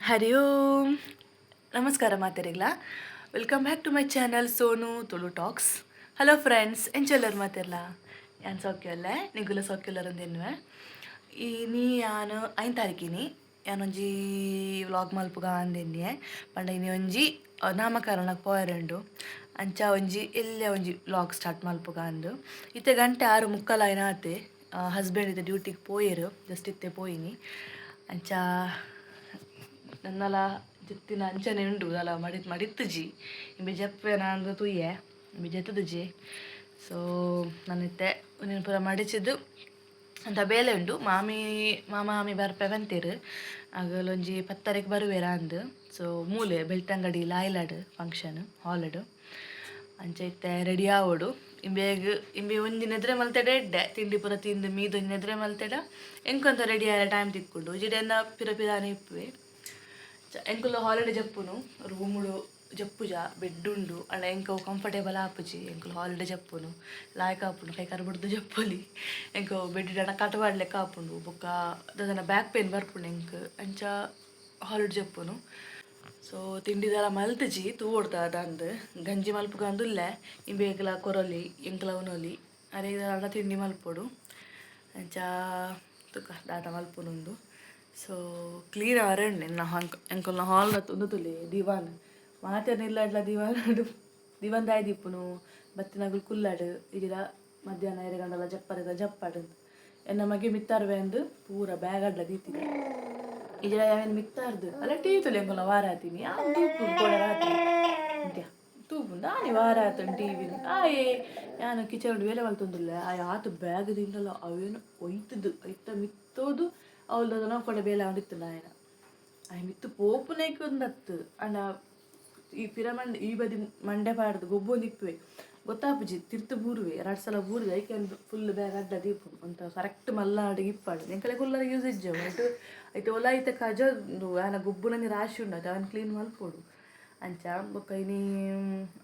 ಹರಿ ಓಂ. ನಮಸ್ಕಾರ ಮಾತೆರೆಗ್ಲ. Welcome back to my channel Sonu Tulu talks. Hello friends, ಎಂಚೊಲ್ಲರ್ ಮಾತೆರ್ಲ? ಯಾನ್ ಸೌಖ್ಯ ಉಲ್ಲೆ, ನಿಗುಲ ಸೌಖ್ಯ ಉಲ್ಲರ್. ಇನಿ ಯಾನ್ 5 ತಾರೀಕಿನಿ ಯಾನೊಂಜಿ ವ್ಲಾಗ್ ಮಲ್ಪುಗ ಅಂದೆನ್ನೆ ಪಂಡ ಇನಿ ಒಂಜಿ ನಾಮಕರಣಕ್ಕೆ ಪೋಯೆರೆ ಉಂಡು. ಅಂಚ ಒಂಜಿ ಎಲ್ಯ ಒಂಜಿ ವ್ಲಾಗ್ ಸ್ಟಾರ್ಟ್ ಮಲ್ಪುಗ ಅಂದು. ಇತ್ತೆ ಗಂಟೆ 6:45 ಆಯ್ನ ಆತೆ. ಹಸ್ಬೆಂಡ್ ಇತ್ತೆ ಡ್ಯೂಟಿಗೆ ಪೋಯೆರು, ಜಸ್ಟ್ ಇತ್ತೆ ಪೋಯಿನಿ. ಅಂಚ ನನ್ನಲ ಜೆತ್ತಿನ ಅಂಚನೆ ಉಂಡು ಅಲ ಮಡಿ ಮಡಿತ್ತುಜಿ. ಇಂಬೆ ಜಪ್ಪೆನ ಅಂದ್ ತೂಯೆ, ಇಂಬೆ ಜೆತ್ತುದುಜಿ. ಸೊ ನನ್ನಿತ್ತೆ ಉಂದೆನ್ ಪೂರ ಮಡಿಚಿದ್ ಅಂತ ಬೇಲೆ ಉಂಡು. ಮಾಮಿ ಮಾಮ ಮಾಮಿ ಬರ್ಪೆ ಪಂತೆರ್, ಅಗಲೊಂಜಿ 10 ತಾರೀಕು ಬರುವೆರ ಅಂದ್. ಸೊ ಮೂಲೆ ಬೆಳ್ತಂಗಡಿ ಲಾಯ್ಲಾಡ್ ಫಂಕ್ಷನ್ ಹಾಲ್ಡ್. ಅಂಚ ಇತ್ತೆ ರೆಡಿ ಆವೊಡು. ಇಂಬೇಗ್ ಇಂಬೆ ಒಂಜಿ ನೆದ್ರೆ ಮಲ್ತೆಡ ಎಡ್ಡೆ, ತಿಂಡಿ ಪೂರ ತಿಂದು ಮೀದ್ ಒಂಜಿ ನೆದ್ರೆ ಮಲ್ತೆಡ ಎಂಕೊಂತ ರೆಡಿ ಆಯೆರೆ ಟೈಮ್ ತಿಕ್ಕುಂಡು. ಇಜಿಡೆನ್ನ ಪಿರ ಪಿರಾನೆ ಇಪ್ಪುವೆ. ಎಂಕುಲು ಹಾಲಿಡೆ ಜಪ್ಪುನು, ರೂಮುಡು ಜಪ್ಪುಜ. ಬೆಡ್ ಉಂಡು, ಅಂಡ ಎಂಕ್ ಅವು ಕಂಫರ್ಟೇಬಲ್ ಆಪುಜಿ. ಎಂಕುಲು ಹಾಲಿಡೆ ಜಪ್ಪುನು, ಲಾಯ್ಕ್ ಆಪುಂಡು. ಕೈ ಕಾರ್ ಬುಡ್ದು ಜಪ್ಪೊಲಿ. ಎಂಕ್ ಬೆಡ್ ಕಟ ಪಾಡ್ಲೆಕ್ಕ ಆಪುಂಡು. ಬೊಕ್ಕ ದಾದನ ಬ್ಯಾಕ್ ಪೇನ್ ಬರ್ಪುಂಡು ಎಂಕ್. ಅಂಚ ಹಾಲಿಡ್ ಜಪ್ಪುನು. ಸೊ ತಿಂಡಿದಲ ಮಲ್ತಿಜಿ, ತೂವೊಡು ದಾದಂದ್. ಗಂಜಿ ಮಲ್ಪುಗ ಅಂದುಲ್ಲೆ. ಇಂಬೇಗ್ಲ ಕೊರೊಲಿ, ಎಂಕ್ಲ ಉನೊಲಿ, ಅರೆಗ್ ದಾದ ತಿಂಡಿ ಮಲ್ಪೊಡು. ಅಂಚ ತುಕ ದಾದ ಮಲ್ಪುನುಂದು. ಸೊ ಕ್ಲೀನ್ ಆವರೆ ಉಂಡು. ಎನ್ನ ಎಂಕಲ್ನ ಹಾಲ್ ಉಂದು ತುಲೆ ದಿವಾನ್. ಮಾತೆರ್ನ ಇಲ್ಲಡ್ಲ ದಿವಾನ್ ದಿವಾನ್ ದಾಯಿ ದೀಪುನು? ಬತ್ತಿನಗುಲು ಕುಲ್ಲಡ್, ಇಜಿಡ ಮಧ್ಯಾಹ್ನ ಎರೆಗಂಡಲ ಜಪ್ಪರೆದ ಜಪ್ಪಡ್. ಎನ್ನ ಮಗೆ ಮಿತ್ತಾರ್ವೆ ಅಂದು ಪೂರ ಬ್ಯಾಗ್ ಅಡ್ಲ ದೀತಿನಿ. ಇಜಿಡ ಯಾವೇನು ಮಿತ್ತಾರ್ದು ಅಲ್ಲ ಟೀ ತುಲೆ. ಎಂಕಲ್ನ ವಾರ ಆತೀನಿ ಯಾನ್ ತೂಪುನು ಕೋಡೆ ರಾತ್ರಿ ಅಂತ್ಯ ತೂಪುನು ದಾನಿ ವಾರ ಆತುಂಡು ಟಿವಿ. ಆಯೆ ಯಾನ್ ಕಿಚನ್ ಬೇಲೆ ಮಲ್ತೊಂದುಲ್ಲೆ. ಆಯೆ ಆತು ಬ್ಯಾಗ್ ದಿಂಡಲ ಅವೇನು ಒಯ್ತುದು ಐತ ಮಿತ್ತೋದು ಅವಲ್ದ ಕೊಡೆ ಬೇಲೆ ಆವೊಂದಿತ್ತುಂಡು. ಆಯನ ಆಯೆ ಮಿತ್ತು ಪೋಪುನೈಕ್ ಒಂದತ್ತು. ಅಂಡ ಈ ಪಿರ ಮಂಡೆ ಈ ಬದಿ ಮಂಡೆ ಪಾಡ್ದು ಗೊಬ್ಬೊಂದು ಇಪ್ಪುವೆ, ಗೊತ್ತಾಪುಜಿ, ತಿರ್ತು ಬೂರುವೆ. ರಡ್ಡ್ ಸಲ ಬೂರುವೆ. ಐಕೆ ಫುಲ್ ಬ್ಯಾಗ್ ಅಡ್ಡ ದೀಪುನು ಒಂತ ಕರೆಕ್ಟ್ ಮಲ್ನಾಡಿಗೆ ಇಪ್ಪಾಡು. ಎಂಕಲೆ ಕುಲ್ಲರೆ ಯೂಸ್ ಇಜ್ಜ ಐಟ್. ಐತೆ ಒಲ ಐತೆ ಕಜ ಉಂದು ಆಯನ ಗೊಬ್ಬುನಂಜಿ ರಾಶಿ ಉಂಡು, ಅತೆ ಅವೆನ್ ಕ್ಲೀನ್ ಮಲ್ಪೊಡು. ಅಂಚ ಬೊಕ್ಕ ಇನಿ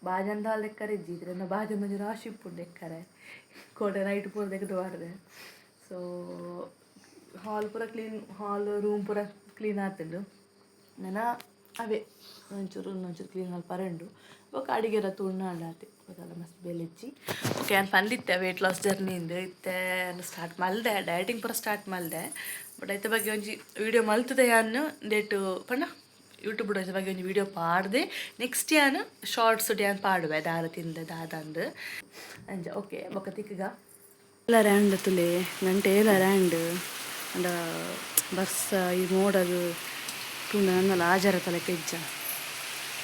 ಬಾಜನ ದಾಲ ದೆಕ್ಕರೆ ಇಜ್ಜಿ. ಇತ್ತೆ ಬಾಜನ ಒಂಜಿ ರಾಶಿ ಇಪ್ಪುಂಡು ದೆಕ್ಕರೆ. ಕೋಡೆ ನೈಟ್ ಪೂರ ದೆಕ್ದ್ ಪಾಡ್ದೆ. ಸೊ ಹಾಲ್ ಪೂರ ಕ್ಲೀನ್, ಹಾಲ್ ರೂಮ್ ಪೂರ ಕ್ಲೀನ್ ಆತುಂಡು. ನನ ಅವೇ ಒಂಚೂರು ಒಂಚೂರು ಕ್ಲೀನ್ ಮಲ್ಪರೆ ಉಂಡು. ಬೊಕ್ಕ ಅಡಿಗೆರ ತೂಂಡ ಆತೆ ಬೊಕ ಮಸ್ತ್ ಬೇಲೆ ಇಜ್ಜಿ. ಓಕೆ, ಯಾನ್ ಪಂದಿತ್ತೆ ವೇಟ್ ಲಾಸ್ ಜರ್ನಿ ಇಂದ್. ಇತ್ತೆ ಸ್ಟಾರ್ಟ್ ಮಲ್ದೆ, ಡಯಟಿಂಗ್ ಪೂರ ಸ್ಟಾರ್ಟ್ ಮಲ್ದೆ. ಬಟ್ ಐತ ಬಗ್ಗೆ ಒಂಜಿ ವೀಡಿಯೋ ಮಲ್ತದೆ ಯಾನ್. ಡೇಟು ಪಂಡ ಯೂಟ್ಯೂಬ್ ಐತ ಬಗ್ಗೆ ಒಂಜಿ ವೀಡಿಯೋ ಪಾಡ್ದೆ. ನೆಕ್ಸ್ಟ್ ಯಾನ್ ಶಾರ್ಟ್ಸ್ ಯಾನ್ ಪಾಡುವೆ ದಾದ ತಿಂದೆ ದಾದಂದು. ಅಂಚ ಓಕೆ, ಬೊಕ್ಕ ತಿಕ್ಕುಗ. ಏಲ ರ್ಯಾಂಡ್ ತುಲೆ, ಗಂಟೆ ಏಲ ರ್ಯಾಂಡ್. ಅಂಡ ಬರ್ಸ ಈ ಮೋಡಗ್ ತೂಂಡ ನನ್ನಲ ಆಜಾರ ತಲೆಕ ಇಜ್ಜ.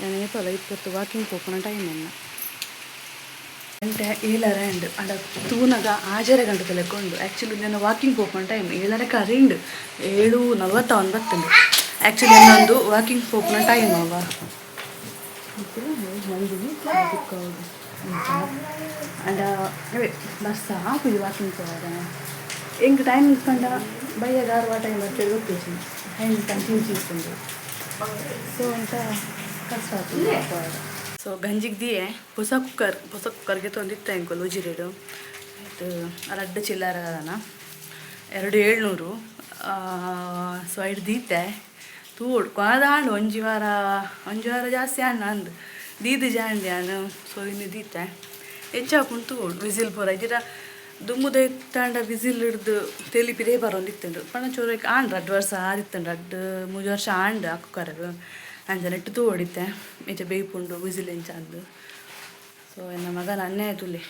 ಯಾನ್ ಏಪಲ ಇಪ್ಪತ್ತು ವಾಕಿಂಗ್ ಪೋಪುನ ಟೈಮ್ ಎನ್ನ. ಗಂಟೆ 7:30 ಆಂಡ್. ಅಂಡ ತೂನಗ ಆಜರೆ ಗಂಟೆ ತಲೆಕ ಉಂಡು. ಆ್ಯಕ್ಚುಲಿ ನಾನು ವಾಕಿಂಗ್ ಪೋಪುನ ಟೈಮ್ 7:30 ಕರಿಂಡು, 7:49 ಬತ್ತುಂಡು. ಆ್ಯಕ್ಚುಲಿ ನನ್ನೊಂದು ವಾಕಿಂಗ್ ಪೋಪುನ ಟೈಮ್ ಅವ. ನಂದಿನಿ ಅಂಡ ಅವೇ ಬರ್ಸ ಆಪುಜಿ ವಾಕಿಂಗ್ ಪೋವರೆ. ಎಂಕ್ ಟೈಮ್ ಪಂಡ ಬಯ್ಯಗ ಆರು ಆ ಟೈಮ್ ಬರ್ತೇವೆ, ಗೊತ್ತಿಜ್ಜಿ. ಟೈಮ್ ಕಂಟಿನ್ಯೂ ಇಪ್ಪುಂಡು. ಸೊ ಅಂತ ಕಷ್ಟ ಆಪುಂಡು ಪೋವರೆ. ಸೊ ಗಂಜಿಗೆ ದಿಯೆ. ಹೊಸ ಕುಕ್ಕರ್, ಹೊಸ ಕುಕ್ಕರ್ಗೆ ತೊಂದಿತ್ತ ಎಂಕುಲು ಉಜಿರೆಡು. ಆಯ್ತು, ರಡ್ಡ್ ಚಿಲ್ಲರ ಅದನ, 2700. ಸೊ ಐಟ್ ದೀತೆ, ತೂವೊಡು. ಕೊನದಾಂಡ್ ಒಂಜಿ ವಾರ, ಒಂಜಿ ವಾರ ಜಾಸ್ತಿ ಆಂಡ್ ಅಂದ್ ದೀದ್ ಜಾಂಡ್ ಯಾನ್. ಸೊ ಇನ್ನು ದೀತೆ, ಎಂಚ ಆಪುಂಡು ತೂವೊಡು. ವಿಸಿಲ್ ಪೂರ ಇಜಿಡ ದುಂಬುದ ಇತ್ತಾಂಡ ವಿಸಿಲ್ ಹಿಡ್ದು ತೆಲಿಪಿದೇ ಬರೊಂದಿತ್ತುಂಡು. ಪಂಡ ಚೂರು ಆಂಡ್ 2 ವರ್ಷ ಆದಿತ್ತುಂಡು, 2-3 ವರ್ಷ ಆಂಡ್ ಆ ಕುಕ್ಕರ್. ಅಂಚ ನೆಟ್ಟು ತೂವೊಡಿತ್ತೆ ಎಂಚ ಬೇಯ್ಪುಂಡು, ವಿಸಿಲ್ ಎಂಚ ಅಂದು. ಸೊ ಎನ್ನ ಮಗನ ಅನ್ಯಾಯ ತುಲೆ.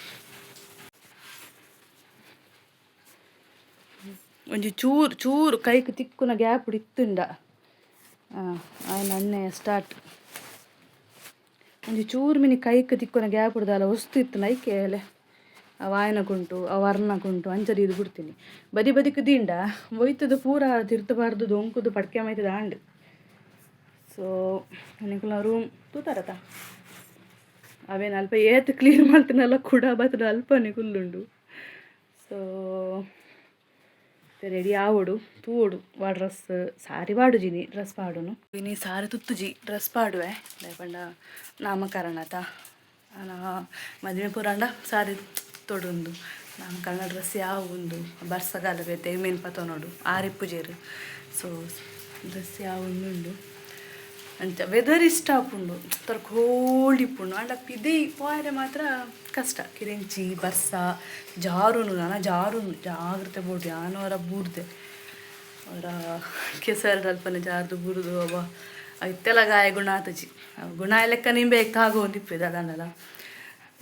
ಒಂಜಿ ಚೂರು ಚೂರು ಕೈಕ್ ತಿಕ್ಕುನ ಗ್ಯಾಪ್ ಇತ್ತುಂಡ ಆಯ್ನ ಅನ್ಯಾಯ ಸ್ಟಾರ್ಟ್. ಒಂಜಿ ಚೂರು ಮಿನಿ ಕೈಕ್ ತಿಕ್ಕುನ ಗ್ಯಾಪ್ ದಾಲ ವಸ್ತು ಇತ್ತು ಐಕೆ ಅಲೆ ಅವ ಆಯನಕುಂಟು, ಅವ ಅರ್ನಕುಂಟು. ಅಂಚ ದೀದ್ ಬಿಡ್ತೀನಿ. ಬದಿ ಬದಿಕ್ ದಿಂಡ ಒಯ್ತದ ಪೂರ ತಿರ್ತು ಬಾರ್ದು ದೊಂಕುದು ಪಡ್ಕೆ ಮೈತದ ಆಂಡ್. ಸೊ ನಿಕುಲ್ನ ರೂಮ್ ತೂತಾರತ ಅವೇನು ಅಲ್ಪ ಏತ್ ಕ್ಲೀನ್ ಮಲ್ತಿನಲ್ಲ ಕೂಡ ಬತ್ತದ ಅಲ್ಪನೆ ಕುಲ್ಲುಂಡು. ಸೊ ರೆಡಿ ಆವೊಡು, ತೂವೊಡು. ವಾ ಡ್ರೆಸ್ ಸಾರಿ ಪಾಡುಜಿನಿ, ಡ್ರೆಸ್ ಪಾಡುನು. ಇನಿ ಸಾರಿ ತುತ್ತುಜಿ, ಡ್ರೆಸ್ ಪಾಡುವೆ. ದಾಯೆ ಪಂಡ ನಾಮಕರಣ ಅತ. ಮದಿಮೆ ಪೂರ ಆಂಡ ಸಾರಿ ತೊಡುಂದು. ನಾಮಕರಣ ಡ್ರೆಸ್ ಯಾವ ಉಂದು? ಬರ್ಸಗಾಲ ಬೇತೆ ಮೇನ್ ಪತೊನೊಡು ಆರಿಪ್ಪುಜೆರ್. ಸೊ ಡ್ರೆಸ್ ಯಾವ ಉಂಡು. ಅಂಚ ವೆದರ್ ಇಷ್ಟ ಆಪುಂಡು, ಒಂಥರ ಕೋಲ್ಡ್ ಇಪ್ಪುಂಡು. ಆಂಡ ಪಿದೈ ಪೋಯರೆ ಮಾತ್ರ ಕಷ್ಟ. ಕಿರೆಂಚಿ ಬರ್ಸ ಜಾರುನು, ನನ ಜಾರುನು, ಜಾಗ್ರತೆ ಬೋಡು. ಯಾನ್ ಒರ ಬೂರ್ದೆ, ಅವರ ಕೆಸರು ಅಲ್ಪನೆ ಜಾರ್ದು ಬೂರುದು. ಅವ ಇತ್ತೆಲ್ಲ ಗಾಯ ಗುಣ ಆತಜಿ. ಗುಣ ಲೆಕ್ಕ ನಿಂಬೆ ತಾಗೋಂದಿಪ್ಪೆ ದಾದಾಂಡಲ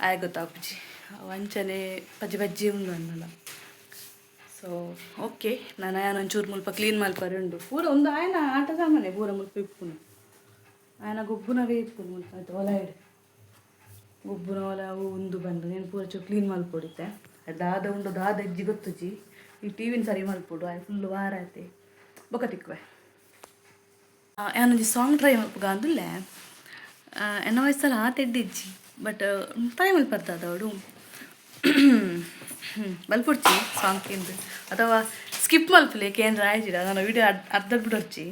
ಆಯ್ ಗೊತ್ತಾಪುಜಿ. ಅಂಚನೆ ಪಜ್ಜಿ ಪಜ್ಜಿ ಉಂಡು ಅನ್ನಲ್ಲ. ಸೊ ಓಕೆ, ನಾನು ಆಯನ ಒಂಚೂರು ಮುಲ್ಪ ಕ್ಲೀನ್ ಮಲ್ಪರೆ ಉಂಡು. ಪೂರ ಒಂದು ಆಯನ ಆಟ ಸಾಮಾನ್ಯ ಪೂರ ಮುಲ್ಪ ಇಪ್ಪುನು. ಆಯನ ಗೊಬ್ಬುನವೇ ಇಪ್ಪುನು ಮುಲ್ಪ. ಆಯ್ತು, ಒಲ ಇಡು ಗೊಬ್ಬುನ ಒಲ ಅವು ಉಂದು ಬಂದು ನೀನು ಪೂರ ಚೂರು ಕ್ಲೀನ್ ಮಲ್ಪೊಡಿತ್ತೆ. ದಾದ ಉಂಡು ದಾದ ಇಜ್ಜಿ ಗೊತ್ತುಜಿ. ಈ ಟಿವಿನ ಸರಿ ಮಲ್ಪೊಡು. ಆಯ್ ಫುಲ್ ವಾರ ಆಯ್ತೆ. ಬೊಕ ತಿಕ್ಕುವೆ. ಯಾನೊಂಜಿ ಸಾಂಗ್ ಟ್ರೈ ಮಲ್ಪುಗ ಅಂದುಲ್ಲೆ. ಎನ್ನ ವಯಸ್ಸಲ್ಲಿ ಆತ ಎಡ್ಡಿಜ್ಜಿ, ಬಟ್ ಟ್ರೈ ಮಲ್ಪರ್ತಾದ ಅವಳು ಬಲ್ಪೊಡ್ಚಿ ಸಾಂಗ್ ಕೇಂದ್ರ ಅಥವಾ ಸ್ಕಿಪ್ ಮಲ್ಪಲೆ ಕೇಂದ್ರ ಆಯ್ಜಿಡ. ನಾನು ವಿಡಿಯೋ ಅರ್ಧ ಬಿಡೊರ್ಚಿ.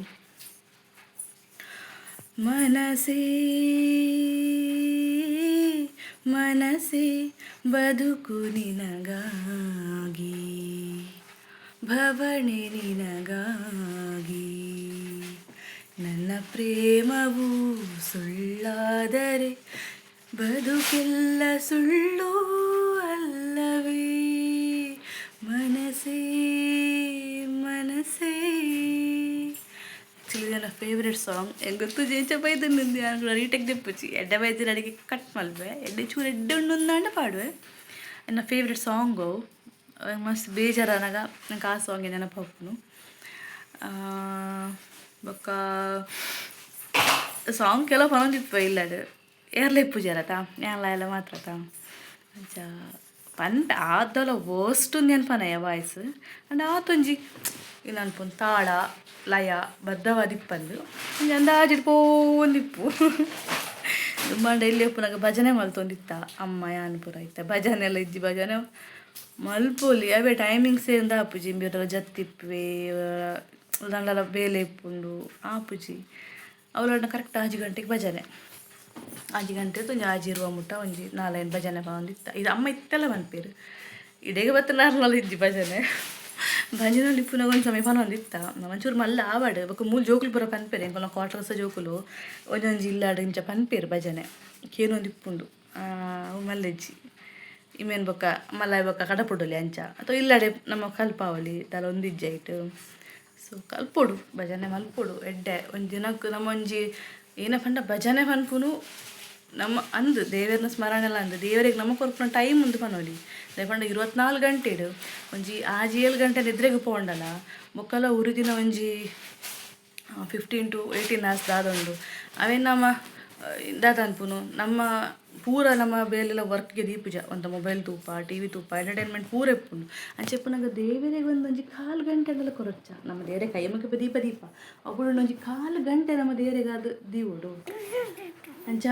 ಮನಸೇ ಮನಸೇ ಬದುಕು ನಿನಗಾಗಿ, ಭವಣೆ ನಿನಗಾಗಿ. ನನ್ನ ಪ್ರೇಮವು ಸುಳ್ಳಾದರೆ ಬದುಕೆಲ್ಲ ಸುಳ್ಳು ಅಲ್ಲವೇ? ಮನಸೇ ಮನಸೇ. ಆ್ಯಕ್ಚುಲಿ ನನ್ನ ಫೇವ್ರೆಟ್ ಸಾಂಗ್. ಎಂಕ್ ಗೊತ್ತು ಜೇಂಚ ಬೈದನ್ನು ಯಾನ್ ರೀಟೆಕ್ ದೆಪ್ಪುಚಿ. ಎಡ್ಡೆ ಬೈದಿರ ಅಡಿಗೆ ಕಟ್ ಮಲ್ಪೆ. ಎಡ್ಡೆ ಚೂರು ಎಡ್ಡೆ ಉಂಡು ಅಂದಾಂಡ ಪಾಡುವೆ. ಎನ್ನ ಫೇವ್ರೆಟ್ ಸಾಂಗು. ಮಸ್ತ್ ಬೇಜಾರಾನಾಗ ನಂಗೆ ಆ ಸಾಂಗ್ ನೆನಪಾಪುನು. ಬೊಕ್ಕ ಸಾಂಗ್ ಕೆಲವು ಪನೊಂದಿಪ್ಪ ಇಲ್ಲಡ್ ಏರ್ಲ ಇಪ್ಪುಜಾರತ, ಯಾನ್ಲ ಎಲ್ಲ ಮಾತ್ರ ಅಂಚ ಪಂಡ ಆದಲ ವರ್ಸ್ಟ್ ಉಂದು ಪನಯ ವಾಯ್ಸ್. ಅಂಡ ಆತೊಂಜಿ ಅನ್ಪುನ್ ತಾಳ ಲಯ ಬದ್ಧವಾದಿಪ್ಪಂದು ಒಂಜಿ ಅಂದಾಜಿಡ್ ಪೋವೊಂದಿಪ್ಪು. ದುಂಬಾಂಡ ಎಲ್ಲಿ ಉಪ್ಪುನಾಗ ಭಜನೆ ಮಲ್ತೊಂದಿತ್ತ ಅಮ್ಮ ಯಾನ್ ಪೂರ. ಇತ್ತೆ ಭಜನೆ ಎಲ್ಲ ಇಜ್ಜಿ. ಭಜನೆ ಮಲ್ಪೊಲಿ, ಅವೇ ಟೈಮಿಂಗ್ಸ್ ಉಂದು ಆಪುಜಿ. ಇಂಬಿಯರ ಜತ್ತಿಪ್ಪುವೆ, ದಂಡಲ ಬೇಲೆ ಇಪ್ಪುಂಡು, ಆಪುಜಿ. ಅವ್ಲಂಡ ಕರೆಕ್ಟ್ 6 ಗಂಟೆಗೆ ಭಜನೆ. 6 ಗಂಟೆ ಒಂಜಿ 6:20 ಮುಟ್ಟ ಒಂಜಿ ನಾಲೈನ್ ಭಜನೆ ಪನೊಂದಿತ್ತ. ಇದು ಅಮ್ಮ ಇತ್ತೆಲ್ಲ ಪನ್ಪೆರ್. ಇಡೆಗೆ ಬತ್ತ ನಾರ್ಮಲ್ ಇಜ್ಜಿ ಭಜನೆ. ಭಜನೆ ಇಪ್ಪುನಾಗ ಒಂಜಿ ಸಮಯ ಪನೊಂದಿತ್ತ. ಒಂಚೂರು ಮಲ್ಲ ಆವಡ್. ಬೊಕ್ಕ ಮೂಲು ಜೋಕುಲು ಪೂರ ಪನ್ಪೆರ್. ಎಂಕಲ್ನ ಕ್ವಾರ್ಟರ್ಸ್ ಜೋಕುಲು ಒಂಜೊಂಜಿ ಇಲ್ಲಾಡ್ ಇಂಚ ಪನ್ಪೆರ್ ಭಜನೆ. ಕೇನೊಂದಿಪ್ಪುಂಡು. ಅವು ಮಲ್ಲೆಜ್ಜಿ ಇಮೇನ್. ಬೊಕ್ಕ ಮಲ್ಲ ಬೊಕ್ಕ ಕಡಪುಡೊಲಿ ಅಂಚ ಅಥವಾ ಇಲ್ಲಡೆ ನಮ್ಮ ಕಲ್ಪಾವಲಿ ದಾಲ ಒಂದಿಜ್ಜಿ ಐಟ್. ಸೊ ಕಲ್ಪೊಡು, ಭಜನೆ ಮಲ್ಪೊಡು, ಎಡ್ಡೆ. ಒಂಜಿ ದಿನಕ್ಕೆ ನಮ್ಮ ಒಂಜಿ ಏನ ಪಂಡ ಭಜನೆ ಪನ್ಪುನು ನಮ್ಮ ಅಂದ್ ದೇವೆರ್ನ ಸ್ಮರಣೆ ಅಂದ್ ದೇವರಿಗೆ ನಮ್ಮ ಕೊರ್ಪುನ ಟೈಮ್ ಉಂದು ಪನೊಲಿ. ದಾಯೆ ಪಂಡ 24 ಗಂಟೆಡ್ ಒಂಜಿ 6-7 ಗಂಟೆ ನಿದ್ರೆಗ್ ಪೋಂಡಲ ಬೊಕ್ಕಲ ಉರಿದಿನ ಒಂಜಿ 15 ಟು 18 ಅವರ್ಸ್ ದಾದ ಉಂಡು ಅವೇನು ನಮ್ಮ ದಾದ ಅನ್ಪುನು. ನಮ್ಮ ಪೂರ ನಮ್ಮ ಬೇಲೆಲ ವರ್ಕ್ಗೆ ದೀಪುಜ. ಒಂತ ಮೊಬೈಲ್ ತೂಪ, ಟಿವಿ ತೂಪ, ಎಂಟರ್ಟೈನ್ಮೆಂಟ್ ಪೂರ ಇಪ್ಪುಂಡು. ಅಂಚ ಇಪ್ಪುನಗ ದೇವೆರೆಗ್ ಒಂದೊಂಜಿ ಕಾಲು ಗಂಟೆ ಅಂಡಲ ಕೊರೊಚ್ಚ. ನಮ್ಮ ದೇವರೆ ಕೈ ಮುಗಿಪ ದೀಪ ದೀಪ ಅವುಗಳು ಒಂಜಿ ಕಾಲು ಗಂಟೆ ನಮ್ಮ ದೇವರೆಗಾದ್ ದೀವೊಡು. ಅಂಚ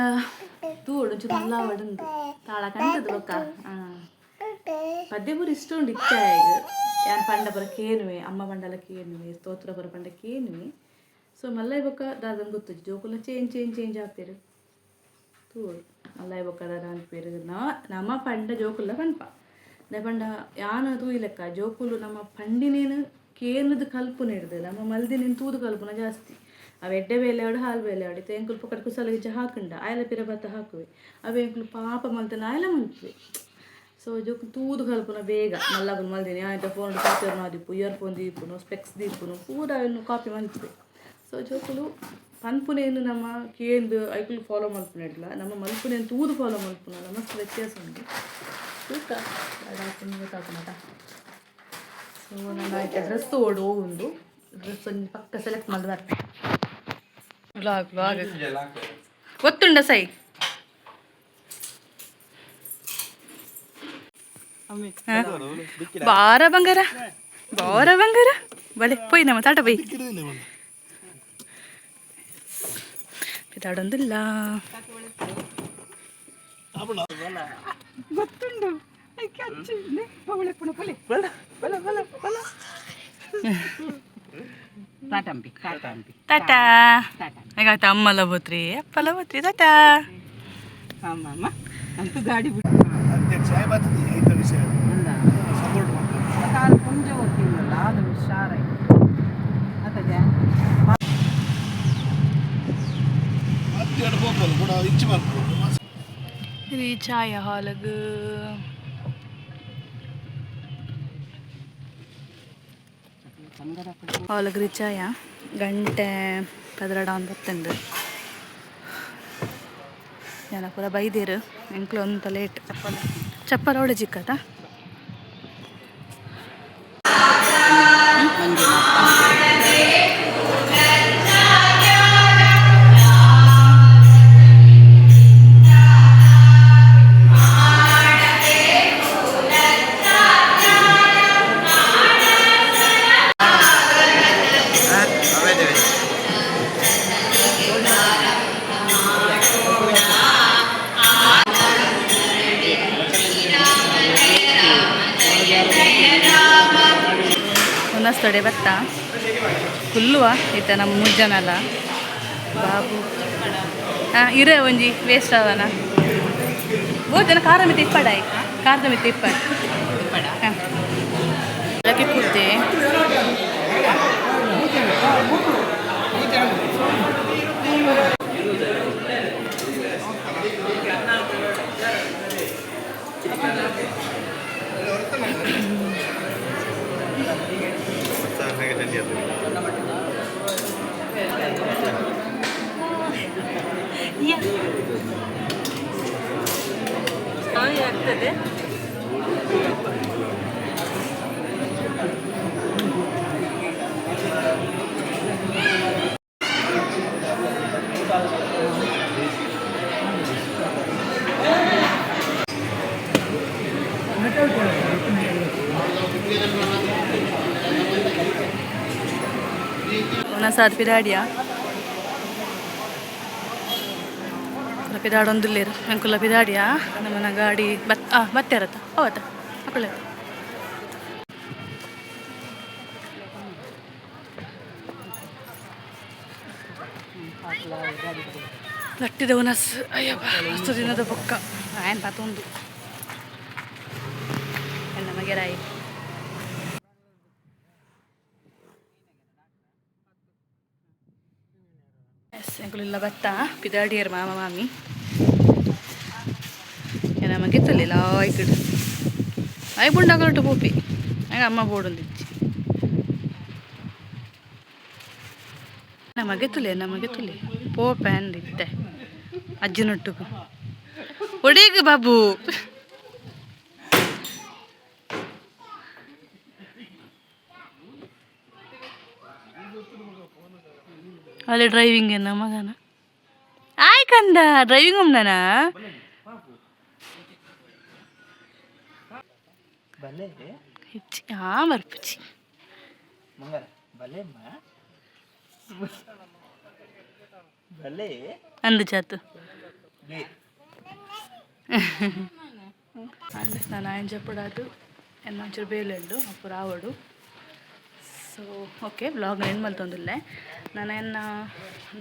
ತೂವೊಡು, ಒಂಚೂರು ಮಲ್ಲ ಆವಡುಂದು ತಾಳ ಕಂತದ. ಬೊಕ್ಕ ಪದ್ಯ ಪೂರ ಇಷ್ಟ ಉಂಡು. ಇತ್ತೆ ಯಾನ್ ಪಂಡ ಪೂರ ಕೇನುವೆ. ಅಮ್ಮ ಪಂಡಲ ಕೇನುವೆ, ಸ್ತೋತ್ರ ಪೂರ ಪಂಡ ಕೇನುವೆ. ಸೊ ಮಲ್ಲೈ ಬೊಕ್ಕ ದಾದನ್ ಗೊತ್ತುಜಿ. ಜೋಕುಲ ಚೇಂಜ್ ಚೇಂಜ್ ಚೇಂಜ್ ಆಪೆರ್. ತೂವೊಡು ಮಲ್ಲೈ ಬೊಕ್ಕ ದಾದ ಅನ್ಪೆರ್. ನಮ ಪಂಡ ಜೋಕುಲ್ಲ ಪನ್ಪ. ದಾಯೆ ಪಂಡ ಯಾನ್ ತೂಯಿ ಲೆಕ್ಕ ಜೋಕುಲು ನಮ್ಮ ಪಂಡಿನೇನು ಕೇನುದು ಕಲ್ಪುನೆಡ್ದು ನಮ್ಮ ಮಲ್ದಿನೇನು ತೂದು ಕಲ್ಪುನ ಜಾಸ್ತಿ. ಅವು ಎಡ್ಡೆ ಬೇಲೆ ಆವಡ್ ಹಾಲ್ ಬೇಲೆ ಆವಡ್. ಇತ್ತೆ ಎಂಕುಲು ಪೊಕ್ಕಡೆ ಕುಸಲ್ ಗಿಂಚ ಹಾಕುಂಡ ಆಯೆಲ ಪಿರ ಬತ್ತ ಹಾಕುವೆ. ಅವೆ ಎಂಕುಲು ಪಾಪ ಮಲ್ತನ ಆಯೆಲ ಮಲ್ಪುವೆ. ಸೊ ಜೋಕುಲು ತೂದು ಕಲ್ಪುನ ಬೇಗ. ಮಲ್ಲಗುಲು ಮಲ್ದಿನಿ ಆಯ್ತ ಫೋನ್ ಪಾತೆರ್ನ ಆದಿಪ್ಪು, ಇಯರ್ ಫೋನ್ ದೀಪುನು, ಸ್ಪೆಕ್ಸ್ ದೀಪುನು, ಪೂರ ಅವೆನ್ ಕಾಪಿ ಮಲ್ಪುವೆ. ಸೊ ಜೋಕುಲು ಪನ್ಪುನೇನು ನಮ್ಮ ಕೇಂದ್ ಐಕುಲು ಫಾಲೋ ಮಲ್ಪುನೆಡ್ಲ ನಮ್ಮ ಮಲ್ಪುನೇನು ತೂದು ಫಾಲೋ ಮಲ್ಪುನಲ್ಲ ಮಸ್ತ್ ವ್ಯತ್ಯಾಸ ಉಂಟು. ತೂಕ ದಾದ ಗೊತ್ತಾಪುನಟ. ಸೊ ನನ್ನ ಆಯ್ತು ಡ್ರೆಸ್ ತೋಡು ಉಂಡು. ಡ್ರೆಸ್ ಒಂಜಿ ಪಕ್ಕ ಸೆಲೆಕ್ಟ್ ಮಲ್ದು ಬರ್ತೆ. ವ್ಲಾಗ್ ವ್ಲಾಗ್ ಗೊತ್ತುಂಡ ಸೈ. ಬಾರ ಬಂಗಾರ, ಬಾರ ಬಂಗಾರ, ಬಲೆ ಪೋಯ್ ನಮ್ಮ ತಾಟ ಪೋಯ್ ಪಿತಾಡೊಂದಿಲ್ಲ. ಗೊತ್ತುಂಡು. ಟಾಟಂಬಿ ಟಾಟಂಬಿ. ಟಾಟಾ. ಹೇಗಾಯ್ತು? ಅಮ್ಮಲ ಬೋತ್ರಿ, ಅಪ್ಪಲ ಬೋತ್ರಿ. ಟಾಟಾ. ಅಮ್ಮ ಅಂತೂ ಗಾಡಿ ಬಿಟ್ಟು ಅಧ್ಯಕ್ಷ ಬರ್ತದೆ ಐತ ವಿಷಯ ಸಪೋರ್ಟ್ ಮಾಡ್ತಾರೆ. ಕಾಲು ಪುಂಜ ಓದ್ತಿಲ್ಲಲ್ಲ, ಅದು ಹುಷಾರಾಗಿ ಆತದೆ. ಎರಡು ಪೋಪಲ್ ಕೂಡ ಇಂಚು ಮಾಡ್ಬೋದು. ರೀಚ್ ಆಯ ಹಾಲಗ್. ಹಾಲಗ್ ರೀಚ್ ಆಯ. ಗಂಟೆ 12 ಒಂದು ಬತ್ತಂದು. ಜನ ಪೂರ ಬೈದೇರು, ಎಂಕ್ಲು ಅಂತ ಲೇಟ್. ಚಪ್ಪಲ್ ಅವಳೆ ಚಿಕ್ಕದ. ಒಂದೊಂದು ಬತ್ತ ಕುಲ್ಲುವ ಈತ ನಮ್ಮ ಮುಜ್ಜನಲ್ಲ ಬಾಬು. ಹಾಂ, ಇರೇ ಒಂಜಿ ವೇಸ್ಟ್ ಅವನ. ಬೋಜನ ಖಾರ ಮಿತಿ ಇಪ್ಪಡ, ಖಾರದ ಮಿತಿ ಇಪ್ಪಡ. ಹಾಂ, ಅದಕ್ಕೆ ಕೂತೆ. ಆಗ್ತದೆ. ಸಾತ್ ಪಿದಾಡಿಯ ಪಿದಾಡೊಂದುಲ್ಲೇರು ಅಂಕುಲ ಪಿದಾಡಿಯ. ನಮ್ಮನ ಗಾಡಿ ಬತ್ ಬತ್ತೇರತ್ತ ಅವತ್ತ ಅಕುಲೆ. ಲಟ್ಟಿದ ಉನಸ್. ಅಯ್ಯಪ್ಪ, ಅಷ್ಟು ದಿನದ ಬೊಕ್ಕ ಆಯನ್ ಪಾತೊಂದು ಎನ್ನ ಮಗೆರಾಯಿ. ಎಸ್, ಎಂಕುಲಿಲ್ಲ ಬತ್ತ ಪಿದಾಡಿಯರ್ ಮಾಮ ಮಾಮಿ. ಏನ ಮಗೆ ಲಾಯ್ಕಿಡು ಆಯ್ ಬುಂಡಾಗಲಟು ಪೋಪಿ ಆಗ ಅಮ್ಮ ಬೋಡೊಂದಿಚ್ಚಿ. ನಮಗೆ ತುಲೆ, ನಮಗೆ ತುಲೆ ಪೋಪೆ ಅಂದಿತ್ತೆ ಅಜ್ಜಿನೊಟ್ಟುಗು. ಒಡೇಗು ಬಾಬು. ಅಲ್ಲಿ ಡ್ರೈವಿಂಗ್ ಏನ ಮಗನ? ಆಯ್ ಕಂದ, ಡ್ರೈವಿಂಗ್ ಒಮ್ಮನ. ಬಲೆ. ಹೆಚ್ಚಿ ಆ ಮರ್ಪುಚಿ. ಮಂಗರ ಬಲೆಮ್ಮ, ಬಲೆ. ಅಂದು ಚಾತು ಅಂಡ್ ನಾನು ಆಯನ್ ಜಪ್ಪಡಾದು ಎನ್ನ ಒಂಚೂರು ಬೇಲೆಂಡು ಅಪ್ಪು ರಾವಡು. ಸೊ ಓಕೆ, ವ್ಲಾಗ್ ಎಂಡ್ ಮಲ್ತೊಂದುಲ್ಲೆ. ನಾನು ಎನ್ನ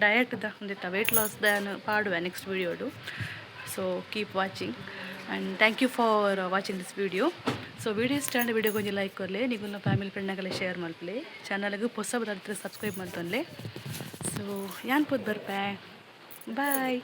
ಡಯಟ್ದ ಒಂದಿತ್ತ ವೆಯ್ಟ್ ಲಾಸ್ ದಾನ್ ಪಾಡುವೆ ನೆಕ್ಸ್ಟ್ ವೀಡಿಯೋಡು. So keep watching and thank you for watching this video. So video ಇಷ್ಟ ಆಂಡ ವೀಡಿಯೋ ಒಂಜಿ ಲೈಕ್ ಕೊರ್ಲೆ, ನಿಗುಲ್ನ ಫ್ಯಾಮಿಲಿ ಫ್ರೆಂಡ್ನಾಗೆಲ್ಲ ಶೇರ್ ಮಲ್ಪಲೆ, ಚಾನಲ್ಗೆ ಹೊಸ ಬದಾಡ್ತಾರೆ ಸಬ್ಸ್ಕ್ರೈಬ್ ಮಲ್ತೊನ್ಲೆ. ಸೊ ಯಾನ್ ಪೋದು ಬರ್ಪೆ. ಬಾಯ್.